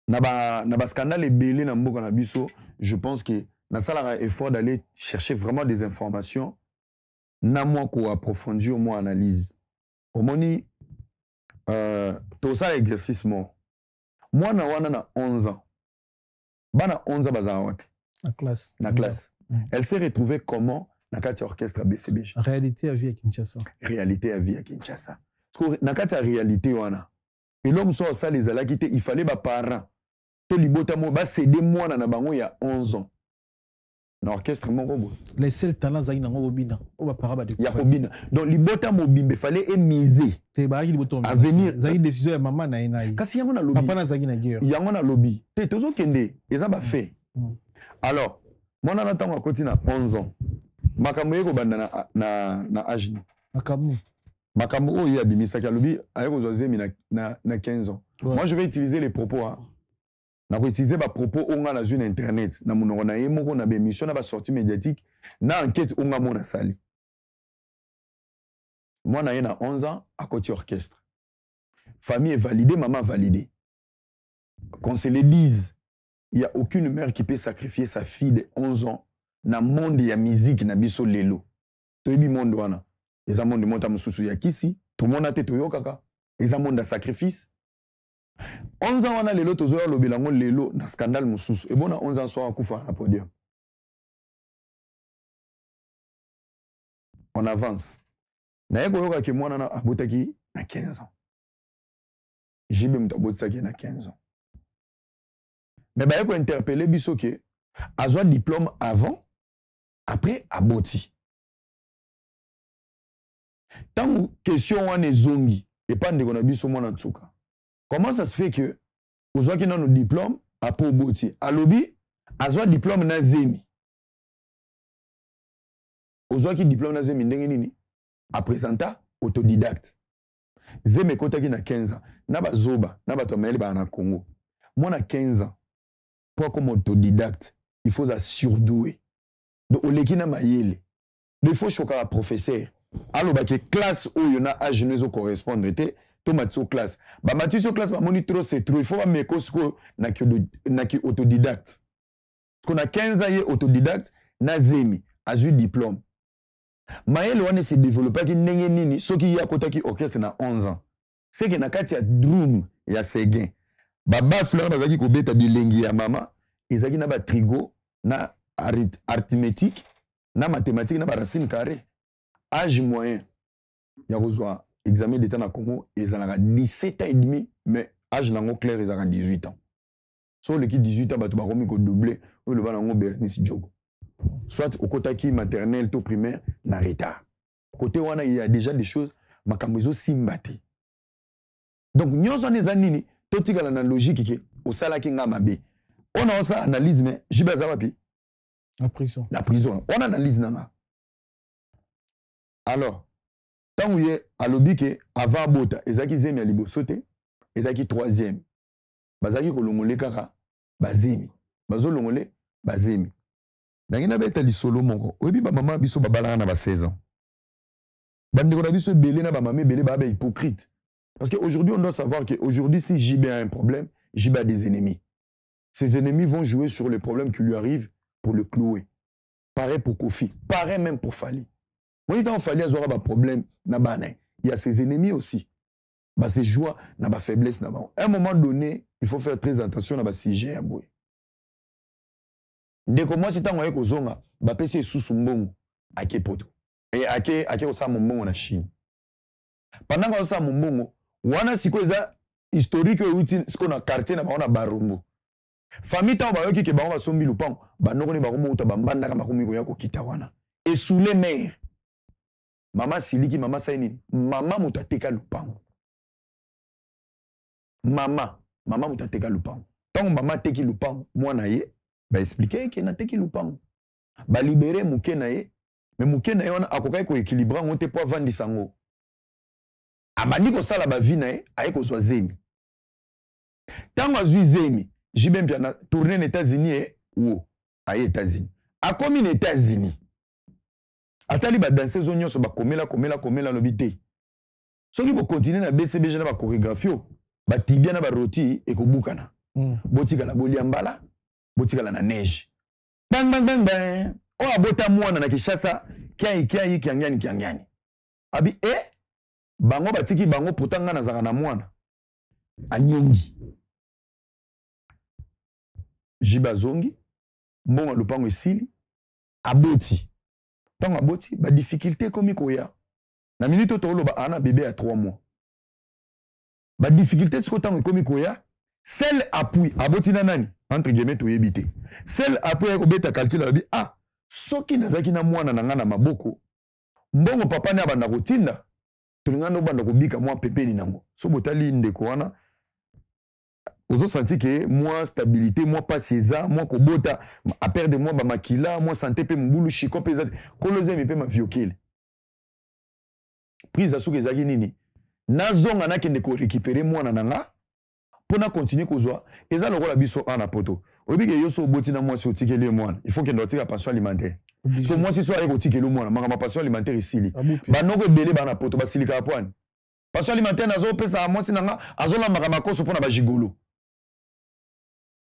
Na ba scandale ebele na mboka na biso, je pense que nasalaka effort d'aller chercher vraiment des informations na mwa koapprofondir mwa analyse. Omoni, tosala exercice moko. Mwana wana na 11 ans, bana 11 ans bazala wapi? Na classe. Na classe. Elle s'est retrouvée comment na kati ya orchestre ya BCBG? Réalité ya vie ya Kinshasa. Réalité ya vie ya Kinshasa. Parce que na kati ya réalité wana, eloko mosusu asala ezalaki te, il fallait baparent to libota moko bacéder mwana na bango ya 11 ans na orchestre moko boye. Les seuls talents azalaki nango, kobina oyo baparent. Ya kobina. Donc libota mobimba efallait emiser. Te, bazalaki libota. Avenir. Ezalaki décision ya mama na ye na ye. Kasi yango nalobi. Papa nazalaki na guerre. Yango nalobi te, tozokende, eza bafait. Alors mwana na ntango akoti na 11 ans, makambo ye kobanda na age nini? Makambo nini? Makambo oyo ye abimisaki, alobi aye kozwa zemi na 15 ans. Moi, je vais utiliser les propos, hein. Nakoutiliser bapropos oyo nga nazwi na internet, na monoko na ye moko, na baémission, na basortie médiatique, na enquête oyo nga mo nasali. Mwana ye na 11 ans akoti orchestre, famille est validée, maman validée. Qu'on se le dise, il y a aucune mère qui peut sacrifier sa fille de 11 ans na monde ya musique na biso lelo. Toyebi monde wana, eza monde mota mosusu ya kisi, tomona te, toyokaka, eza monde ya sacrifice. 11 ans wana, lelo tozoya lobela yango lelo na scandale mosusu. Ebona 11 ans soki akufa na podium. On avance. Naye koyoka ke mwana na abotaki na 15 ans. JB moto abotisaki ye na 15 ans, mais baye kointerpeller biso ke azwa diplôme avant, après aboti. Ntango question wana ezongi epa ndeko na biso mwana nsuka, comment ça se fait que ozwaki nano diplôme, après oboti? Alobi azwa diplôme na zemi. Ozwaki diplôme na zemi ndenge nini? Aprésenta autodidacte, zemi ekotaki na 15 ans. Na bazoba na bato ya mayele baa na Congo, mwana 15 ans po akoma autodidacte, il faut aza surdoué, donc oleki na mayele. Donc il faut shokaka professeur alobaki classe oyo na age no ezocorrespondre te, to matisi o classe. Bamatisi o classe, bamoni trop c'est trop, il faut bameko sikoyo na ki autodidacte. Parce que na 15 ans ye autodidacte na zemi, azwi diplôme. Mayele wana ese développaki ndenge nini soki ye akotaki orchestre na 11 ans? Seke na kati ya drum ya Seguin, babaffle wana bazalaki kobeta bilengi ya mama, ezalaki na batrigo, na arithmétique, na mathématique, na baracine carré. Âge moyen ya kozwa examen d'état na Congo ezalaka 17 ans et demi, mais âge nango clair ezalaka 18 ans. So oleki 18 ans, bato bakomi kodouble. Oyo eloba nango Bernice Diogo, soit okotaki maternelle to primaire na retard. Côté wana, il y a déjà des choses, makambo ezosimba te. Donc nyonso wana eza nini? Totikala na logique ke osalaki nga mabe. Oyo na osala analyse, mais JB aza wapi? Na prison. Na prison. Wana analyse na nga. Alors ntango ye alobi ke avant abota, ezalaki zemi ya liboso te, ezalaki troisième. Bazalaki kolongole kaka bazemi, bazolongole bazemi. Nangi nabeta lisolo moko. Oyebi, bamama biso babalaka na ba 16 ans. Bandeko na biso ebele na bamama ebele baa bahypocrite, parce que aujourd'hui, on doit savoir que aujourd'hui, si JB a un problème, JB a des ennemis. Ses ennemis vont jouer sur les problèmes qui lui arrivent pour le clouer. Pareil pour Kofi, pareil même pour Fally. Moi, ntango Fally azwaka baproblème na bana, il y a ses ennemis aussi, base joie na bafaiblesse na bango. À un moment donné, il faut faire très attention na basujet ya boye. Ndeko mwasi, ntango aye kozonga, bapesi esusu mbongo, ake poto e ake kosala mombongo na Chine. Pendant azosala mombongo wana, sikoyo eza historique oyo euti sikoyo na quartier na bango na Barumbu. Famille, ntango bayoki ke bango basombi lupango, bandoko ne bakomouta bambandaka, bakomi koya kokita wana esule mare. Mama siliki, mama asali nini? Mama moto ateka lupango. Mama moto ateka lupango. Ntango mama ateki lupango, mwana ye baexpliquer ye ke nateki lupango, balibérer moke na ye. Mais moke na ye wana akokaki koéquilibrer yango te mpo avandisa yango. Abandi kosala bavie na ye, aye kozwa zemi. Ntango azwi zemi, JB Mpiana tourne na États-Unis. Ye wo aye États-Unis, akomi na États-Unis, atali badanseuse nyonso bakomela komela komela. Alobi te, soki bokontinue na BCBG na bachorégraphie oyo batibia na baroti, ekobukana. Botikala bolia mbala, botikala na neige. Bang bang bang bang. Oyo abota mwana na Kinshasa, kiai kiai kiangiani kiangiani. Abi eh bango batiki bango, pourtant nga nazalaka na mwana. Anyongi. JB azongi, mbongo ya lopango esili, aboti. Ntango aboti, ba difficulté ekomi koya. Na minute oyo toloba ana bébé ya 3 mois. Ba difficulté sikoyo ntango ekomi koya, seul appui aboti na nani, entre guillemets toyebi te. Seul appui aye kobeta calcul, alobi ah soki nazalaki na mwana na nga na maboko, mbongo papa ne abanda kotinda, tolinga nde obanda kobika mwa pembeni nango. So botali ndeko wana, ozosanti ke mwa stabilité, mwa pasi eza, mwa kobota aperdre mwa bamakila, mwa santé mpe mobulu, shiko mpe eza te, kolo zemi mpe maviokele. Prise ya suka ezalaki nini? Nazonga nakende korécupérer mwana na nga mpo na continue kozwa. Eza lokola biso ana poto, oyebi ke yo so oboti na mwasi, otikeli ye mwana, il faut kende otika pension alimentaire. Po mwasi so aye kotikeli mwana, makambo ya pension alimentaire esili. Banoko ebele bana poto basilikaka po ani pension alimentaire nazopesa mwasi na nga, azolambaka makoso mpo na bagigolo.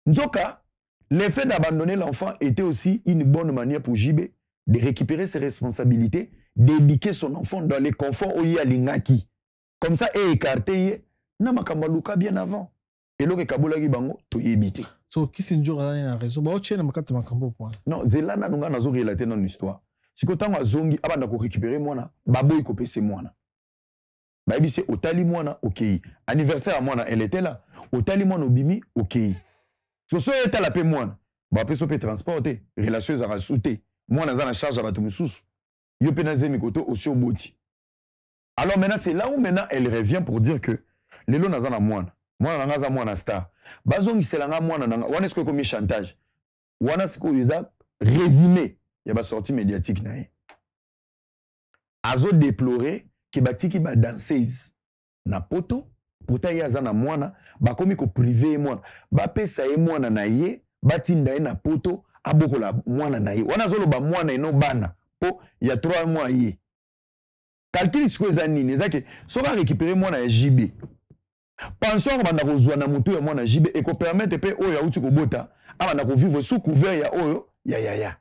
Nzoka l'effet d'abandonner l'enfant était aussi une bonne manière pour JB de récupérer ses responsabilités, d'éduquer son enfant dans les conforts oyo alingaki. Comme ça, et écarter ye na makambo aluka bien avant. Eloko ekabolaki bango toyebi te. So kisi njoka azali na raison, baotie na makati makambo po. Non, zela nanu, nga nazorelater nano histoire. Sikoyo ntango azongi, abanda korécupérer mwana, baboyi kopesa mwana. Bayebisi otali mwana, okei anniversaire ya mwana, elle était là, otali mwana, obimi, okei. So so etala mpe mwana, bapesi mpe transport te, relation ezalaka su te, mwana aza na charge ya bato mosusu, yo mpe na zemi koto osi oboti. Alors maintenant, c'est là où maintenant elle revient pour dire que lelo naza na mwana, mwana na nga aza mwana star, bazongisela nga mwana na nga wana. Sikoyo ekomi chantage wana. Sikoyo eza résumé ya basortie médiatique na ye. Azodéplorer ke batiki badanseuse na poto, pourtant ye aza na mwana, bakomi kopriver ye mwana. Bapesa ye mwana na ye, batinda ye na poto abokola mwana na ye wana. Azoloba mwana eno bana mpo ya 3 mois. Ye calcul sikoyo eza nini? Eza ke soki arécupérer mwana ya JB, pension akobanda kozwa na motu ya mwana JB ekopermettre mpe oyo auti kobota abanda kovivre sous couvert ya oyo ya yaya.